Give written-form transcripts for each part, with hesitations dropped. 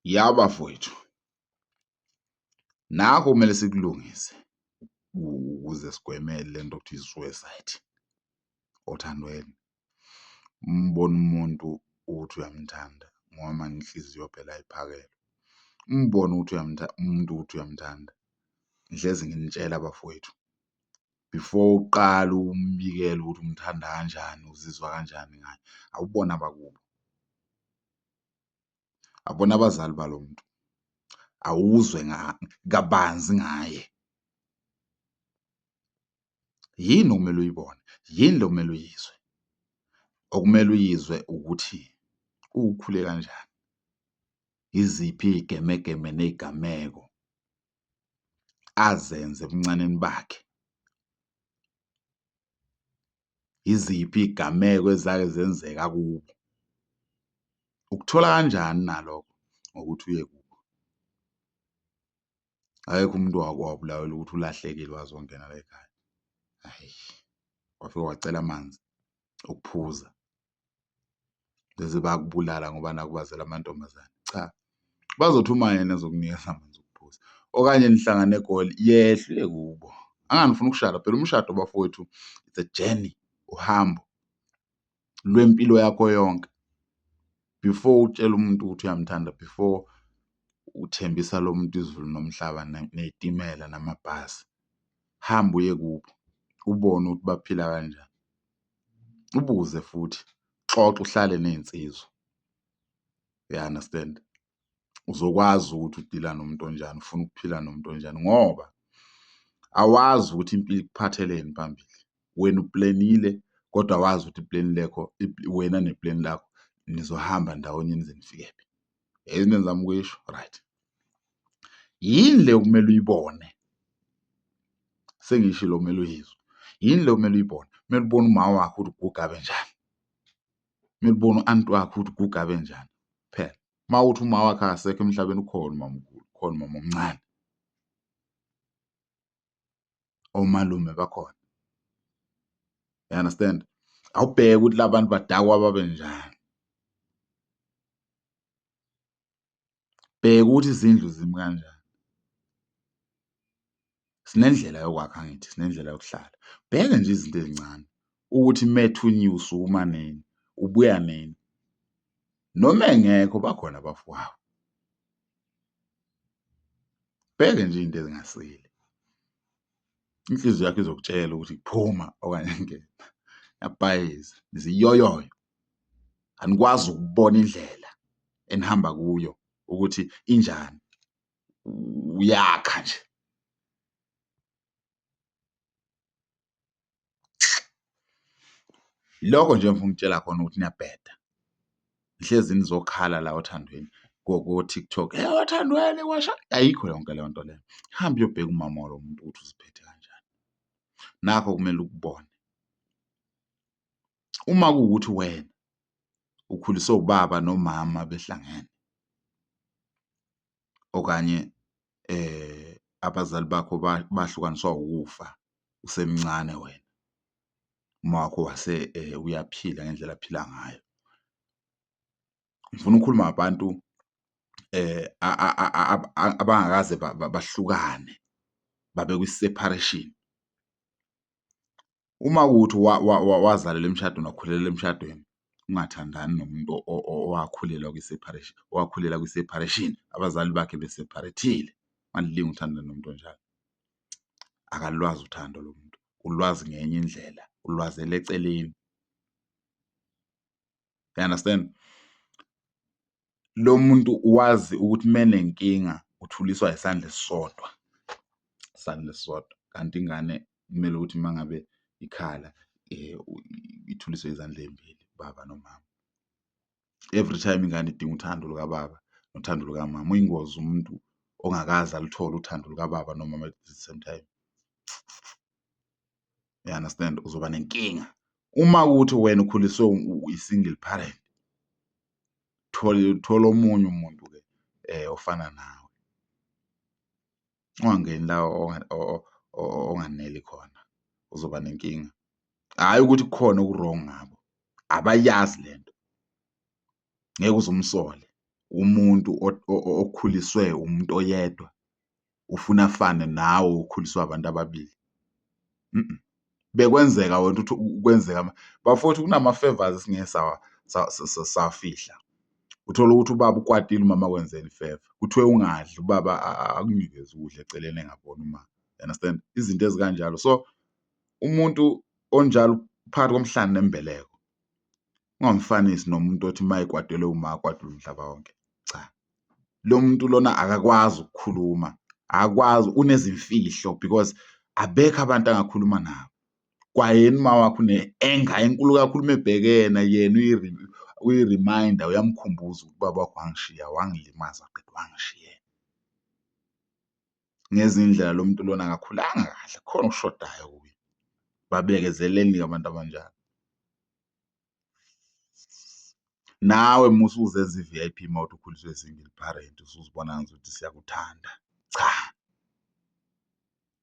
Ya bafowethu, nakho okumele sikulungise ukuze sigweme le nto okuthiwa i-suicide othandweni. Uma ubona umuntu ukuthi uyamthanda ngoba mane inhliziyo phela ayiphakelwa. Uma ubona ukuthi umuntu ukuthi uyamthanda, ngihlezi nginitshela bafowethu, before uqale umbikele ukuthi umthanda kanjani, uzizwa kanjani ngaye, awubone abakubo. Awubone abazali balo muntu, awuzwe kabanzi ngaye. Yini okumele uyibone? Yini le okumele uyizwe? Okumele uyizwe ukuthi ukhule kanjani, iziphi iy'gemegeme ney'gameko azenze ebuncaneni bakhe. Iziphi iy'gameko ezake zenzeka kubo? Ukuthola kanjani nalokho? Ngokuthi uye kubo. Akekho umuntu owake wabulawelwa ukuthi ulahlekile wazongena layikhaya, hhayi, wafike wacela amanzi okuphuza bese bayakubulala ngoba nakhu bazela amantombazane. Cha, bazothuma yena ezokunikeza amanzi okuphuza okanye nihlangane eGoli, yehla uye kubo. Angani ufuna ukushada? Phela umshado bafowethu it's a journey, uhambo lwempilo yakho yonke. Before utshele umuntu ukuthi uyamthanda, before uthembisa lo muntu izulu nomhlaba ney'timela namabhasi, hamba uye kubo ubone ukuthi baphila kanjani, ubuze futhi, uxoxe uhlale ney'nsizwa, ya-understand? Uzokwazi ukuthi udila nomuntu onjani, ufuna ukuphila nomuntu onjani ngoba awazi ukuthi impilo ikuphatheleni phambili. Wena uplenile kodwa awazi ukuthi ipleni lekho wena nepleni lakho nizohamba ndawonye nize nifikephi. Uyayizwa into engizama ukuyisho? Right. Yini le okumele uyibone? Sengiyishilo okumele uyizwe. Yini le okumele uyibone? Kumele ubone uma wakho ukuthi uguga abe njani. Kumele ubone u-anti wakho ukuthi uguga abe njani. Phela uma uthi uma wakhe akasekho emhlabeni ukhona umamkhulu, ukhona umamomncane. Omalume bakhona. You understand? Awubheke ukuthi la bantu badakwa babe njani. Bheka ukuthi izindlu zimi kanjani. Sinendlela yokwakha angithi, sinendlela yokuhlala. Bheke nje izinto ey'ncane ukuthi methunyiwe usukuma nini, ubuya nini. Noma engekho bakhona abafowabo. Bheke nje iy'nto ezingasile. Inhliziyo yakho izokutshela ukuthi phuma okanye ngena. Niyabhayiza, niziyoyoyo. Anikwazi ukubona indlela enihamba kuyo ukuthi injani. Uyakha nje. Lokho nje engifuna ukutshela khona ukuthi niyabheda. Nihlezi nizokhala la othandweni ko-TikTok, hhe othandweni kwasha. Ayikho yonke leyo nto leyo. Hamba uyobheka umama walo muntu ukuthi uziphethe kanjani. Nakho okumele ukubone. Uma kuwukuthi wena ukhuliswe ubaba nomama behlangene okanye abazali bakho bahlukaniswa ukufa usemncane wena, umawakho wase uyaphila ngendlela aphila ngayo. Ngifuna ukukhuluma ngabantu abangakaze bahlukane babe kwi-separation. Uma kuwukuthi wazalelwa emshadweni wakhulela emshadweni, ungathandani nomuntu owakhulela kwi-separation, owakhulela kwi-separation, abazali bakhe be-separate-ile, ungalinge uthandane nomuntu onjalo. Akalwazi uthando lo muntu, ulwazi ngenye indlela, ulwazela eceleni. You understand? Lo muntu wazi ukuthi menenkinga uthuliswa isandla esisodwa, isandla esisodwa kanti ingane kumele ukuthi uma ngabe ikhala ithuliswe izandla ey'mbili, ubaba nomama. Every time ingane idinga uthando lukababa nothando lukamama. Uyingozi umuntu ongakaze aluthole uthando lukababa nomama at the same time. You understand? Uzoba nenkinga. Uma kuwukuthi wena ukhuliswe i-single parent, thola thola omunye umuntu-ke ofana nawe. Ungangeni la onganeli khona, uzoba nenkinga. Hhayi ukuthi kukhona oku-wrong ngabo, abayazi lento. Ngeke uze umsole. Umuntu okhuliswe umuntu oyedwa ufuna afane nawe okhuliswe abantu ababili. Bekwenzeka wena ukuthi kwenzeka bafowethu kunama-favours esingeke sawafihla. Uthole ukuthi ubaba ukwatile umama akwenzele i-favour, kuthiwe ungadli ubaba akunikeze ukudla eceleni engaboni uma, you understand? Izinto ezikanjalo. So umuntu onjalo phakathi komhlane nembeleko, ungamfanisi nomuntu othi uma ekwatelwe uma akwatele umhlaba wonke, cha. Lo muntu lona akakwazi ukukhuluma, akakwazi unezimfihlo because abekho abantu angakhuluma nabo. Kwayena umawakhe une-anger enkulu kakhulu uma ebheke yena, yena uyi-reminder, uyamkhumbuza ukuthi ubaba wakho wangishiya, wangilimaza waqeda wangishiya. Ngezinye iy'ndlela lo muntu lona akakhulanga kahle, kukhona okushodayo kuye. Babekezeleleni-ke abantu abanjalo. Nawe musa ukuzenza i-VIP uma kuwukuthi ukhuliswe i-single parent, usuzibona ngazuthi siyakuthanda, cha.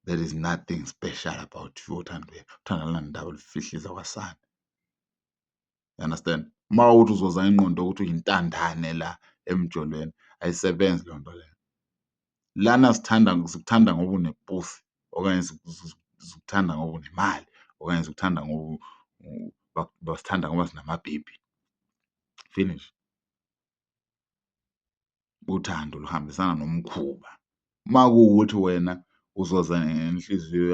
There is nothing special about you othandweni, uthando alunandaba lufihlisa kwasani, you understand? Uma kuwukuthi uzoza ngengqondo yokuthi uyintandane la emjolweni, ayisebenzi leyo nto leyo. Lana sithanda sikuthanda ngoba unepusi okanye sikuthanda ngoba unemali okanye sikuthanda ngoba basithanda ngoba sinamabhebhi, finish. Uthando luhambisana nomkhuba. Uma kuwukuthi wena uzoza ngenhliziyo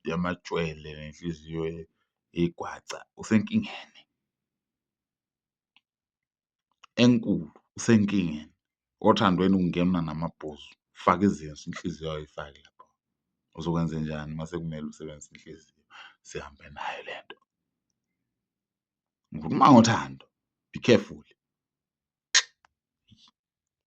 yamajwele nenhliziyo yegwaca, usenkingeni enkulu, usenkingeni. Othandweni kungenwa namabhuzu, faka izinso, inhliziyo awuyifaki lapho. Uzokwenzenjani uma sekumele usebenzise inhliziyo? Sihambe nayo le nto. Ngikhuluma ngothando, be careful.